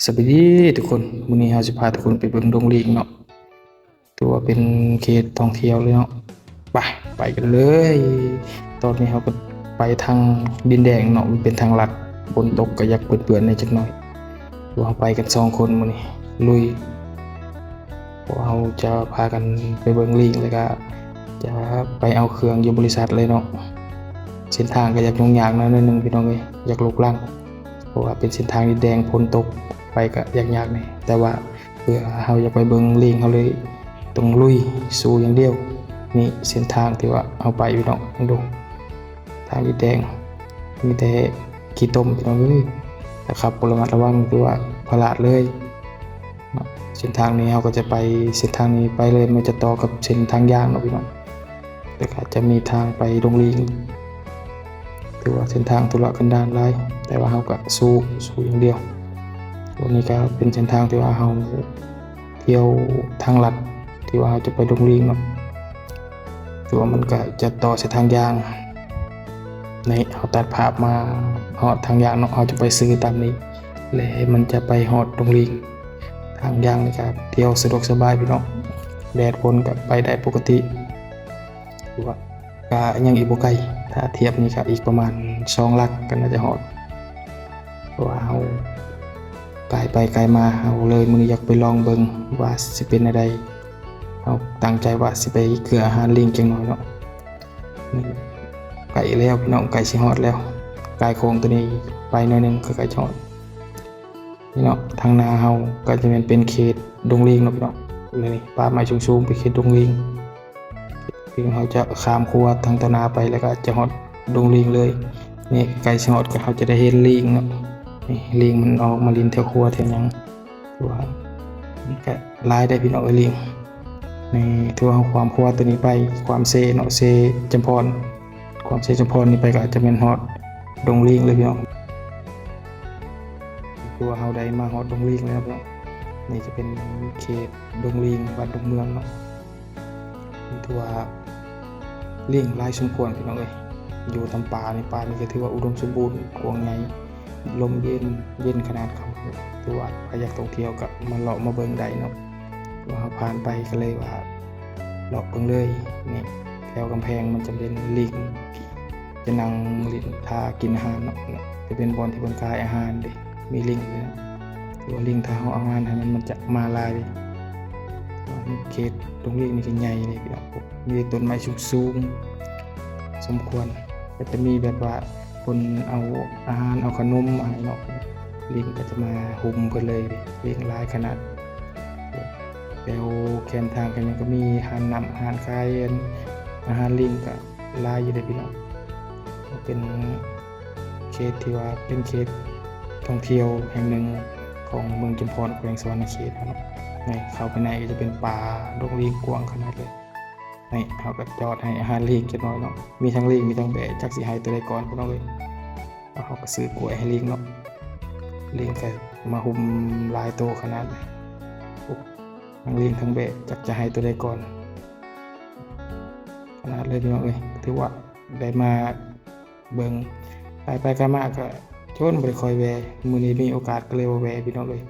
ສະບາຍດີທຸກຄົນ, ມື້ນີ້ເຮົາຊິພາທຸກຄົນໄປເບິ່ງດົງລີງເນາະ, ຖືວ່າເປັນເຂດທ່ອງທ່ຽວເລີຍເນາະ. ໄປ ໄປກັນເລີຍ. ຕອນນີ້ເຮົາກໍໄປທາງດິນແດງເນາະ, ມັນເປັນທາງລັດ, ຝົນຕົກກໍຢາກເປື້ອນໆແດ່ຈັກໜ້ອຍ. ຖືວ່າເຮົາໄປກັນສອງຄົນມື້ນີ້ ລຸຍ. ເຮົາຈະພາກັນໄປເບິ່ງລີງ ແລ້ວກະຈະໄປເອົາເຄື່ອງຢູ່ບໍລິສັດເລີຍເນາະ. ເສັ້ນທາງກໍຢາກຫຍຸ້ງຍາກໜ້ອຍໜຶ່ງພີ່ນ້ອງເອີຍ, ຢາກລຸກລັງ ເພາະວ່າເປັນເສັ້ນທາງດິນແດງ, ຝົນຕົກໄປກໍຢາກຍາກແດ່, ແຕ່ວ່າເພື່ອເຮົາຢາກໄປເບິ່ງລີງ ເຮົາເລີຍຕ້ອງລຸຍສູ້ຢ່າງດຽວ. ນີ້ເສັ້ນທາງທີ່ວ່າເຮົາໄປພີ່ນ້ອງເບິ່ງດູ. ທາງດິນແດງ ມີແຕ່ຂີ້ຕົມພີ່ນ້ອງເອີຍ, ຖ້າຂັບບໍ່ລະມັດລະວັງຖືວ່າພະລາດເລີຍ. ເສັ້ນທາງນີ້ເຮົາກໍຈະໄປ ເສັ້ນທາງນີ້ໄປເລີຍ ມັນຈະຕໍ່ກັບເສັ້ນທາງຢາງເນາະພີ່ນ້ອງ, ແລ້ວກໍຈະມີທາງໄປດົງລີງ. ຖືວ່າເສັ້ນທາງທຸລະກັນດານຫຼາຍ, ແຕ່ວ່າເຮົາກໍສູ້ ສູ້ຢ່າງດຽວ. ຕົວນີ້ກໍເປັນເສັ້ນທາງທີ່ວ່າເຮົາ ທ່ຽວທາງລັດທີ່ວ່າເຮົາຈະໄປດົງລີງເນາະ, ຖືວ່າມັນກະຈະຕໍ່ໃສ່ທາງຢາງ. ນີ້ເຮົາຕັດພາບມາຮອດທາງຢາງເນາະ, ເຮົາຈະໄປຊື່ຕາມນີ້ ແລະ ມັນຈະໄປຮອດດົງລີງ. ທາງຢາງນີ້ກະທ່ຽວສະດວກສະບາຍພີ່ນ້ອງ, ແດດຝົນກະໄປໄດ້ປົກກະຕິ. ຖືວ່າກະຍັງອີກບໍ່ໄກ, ຖ້າທຽບນີ້ກະອີກປະມານສອງຫຼັກກໍໜ້າຈະຮອດ. ເພາະວ່າເຮົາກາຍໄປກາຍມາ ເຮົາເລີຍມື້ນີ້ຢາກໄປລອງເບິ່ງວ່າຊິເປັນແນວໃດ. ເຮົາຕັ້ງໃຈວ່າຊິໄປເກືອອາຫານລີງຈັກໜ້ອຍເນາະ. ນີ້ໃກ້ແລ້ວພີ່ນ້ອງ, ໃກ້ຊິຮອດແລ້ວ. ກາຍໂຄ້ງຕົວນີ້ໄປໜ້ອຍໜຶ່ງກໍໃກ້ຈະຮອດ. ນີ້ເນາະ, ທາງໜ້າເຮົາກໍຈະແມ່ນເປັນເຂດດົງລີງເນາະພີ່ນ້ອງ. ນີ້ປ່າໄມ້ສູງໆ ເປັນເຂດດົງລີງ. ຄືເຮົາຈະຂ້າມຂົວທາງຕໍ່ໜ້າໄປ ແລ້ວກໍຈະຮອດດົງລີງເລີຍ. ນີ້ໃກ້ຊິຮອດ ກໍເຮົາຈະໄດ້ເຫັນລີງເນາະ. ນີ້ລີງມັນອອກມາຫຼິ້ນແຖວຂົວແຖວຫຍັງ. ຖືວ່າມັນກະຫຼາຍເດ້ພີ່ນ້ອງເອີຍ ລີງ. ນີ້ຖືວ່າເຮົາຂ້າມຂົວຕົວນີ້ໄປ, ຂ້າມເຊເນາະ, ເຊຈຳພອນ. ຂ້າມເຊຈຳພອນນີ້ໄປກໍອາດຈະແມ່ນຮອດດົງລີງເລີຍພີ່ນ້ອງ. ຖືວ່າເຮົາໄດ້ມາຮອດດົງລີງແລ້ວເນາະ. ນີ້ຈະເປັນເຂດດົງລີງ ບ້ານດົງເມືອງເນາະ. ຖືວ່າລີງຫຼາຍສົມຄວນພີ່ນ້ອງເອີຍ. ຢູ່ຕາມປ່ານີ້, ປ່ານີ້ກໍຖືວ່າອຸດົມສົມບູນ, ກວ້າງໃຫຍ່, ລົມເຢັນ, ເຢັນຂະໜາດ. ຖືວ່າໃຜຢາກທ່ອງທ່ຽວກໍມາເລາະມາເບິ່ງໄດ້ເນາະ. ວ່າເຮົາຜ່ານໄປກໍເລີຍວ່າເລາະເບິ່ງເລີຍ. ນີ້ແຖວກຳແພງມັນຈະເປັນລີງ ຈະນັ່ງຫຼິ້ນຖ້າກິນອາຫານເນາະ, ຈະເປັນບ່ອນທີ່ເພິ່ນຂາຍອາຫານເດ້, ມີລິງເລີຍ. ຫຼືວ່າລິງ ຖ້າເຮົາເອົາອາຫານໃຫ້ມັນ, ມັນຈະມາຫຼາຍເດ້. ເຂດດົງລີງນີ້ກໍໃຫຍ່ເດ້ພີ່ນ້ອງ, ມີຕົ້ນໄມ້ສູງໆສົມຄວນ. ກໍຈະມີແບບວ່າຄົນເອົາອາຫານ ເອົາຂະໜົມມາໃຫ້ເນາະ, ລິງກໍຈະມາຮຸມເພິ່ນເລີຍເດ້, ລິງຫຼາຍຂະໜາດ. ແຖວແຄມທາງກໍຍັງກໍມີຮ້ານນ້ຳ ຮ້ານຂາຍອາຫານລິງກໍ ຫຼາຍຢູ່ເດ້ພີ່ນ້ອງ. ເປັນເຂດທີ່ວ່າເປັນເຂດທ່ອງທ່ຽວແຫ່ງໜຶ່ງຂອງເມືອງຈຸມພອນ ແຂວງສະຫວັນນະເຂດເນາະ. ນີ້ເຂົ້າໄປໃນກໍຈະເປັນປ່າດົງລີງກວ້າງຂະໜາດເລີຍ. ນີ້ເຮົາກໍຈອດໃຫ້ອາຫານລີງຈັກໜ້ອຍເນາະ, ມີທັງລີງ ມີທັງແບ້, ຈັກຊິໃຫ້ຕົວໃດກ່ອນພີ່ນ້ອງເອີຍ. ເຮົາກໍຊື້ກ້ວຍໃຫ້ລີງເນາະ, ລີງກໍມາຮຸມຫຼາຍໂຕຂະໜາດ. ໂອ້ ທັງລີງທັງແບ້ ຈັກຈະໃຫ້ຕົວໃດກ່ອນ ຂະໜາດເລີຍພີ່ນ້ອງເອີຍ. ຖືວ່າໄດ້ມາເບິ່ງ ໄປໄປກະມາກະຈົນບໍ່ໄດ້ຄ່ອຍແວ່, ມື້ນີ້ມີໂອກາດກໍເລີຍວ່າແວ່ພີ່ນ້ອງເອີຍ.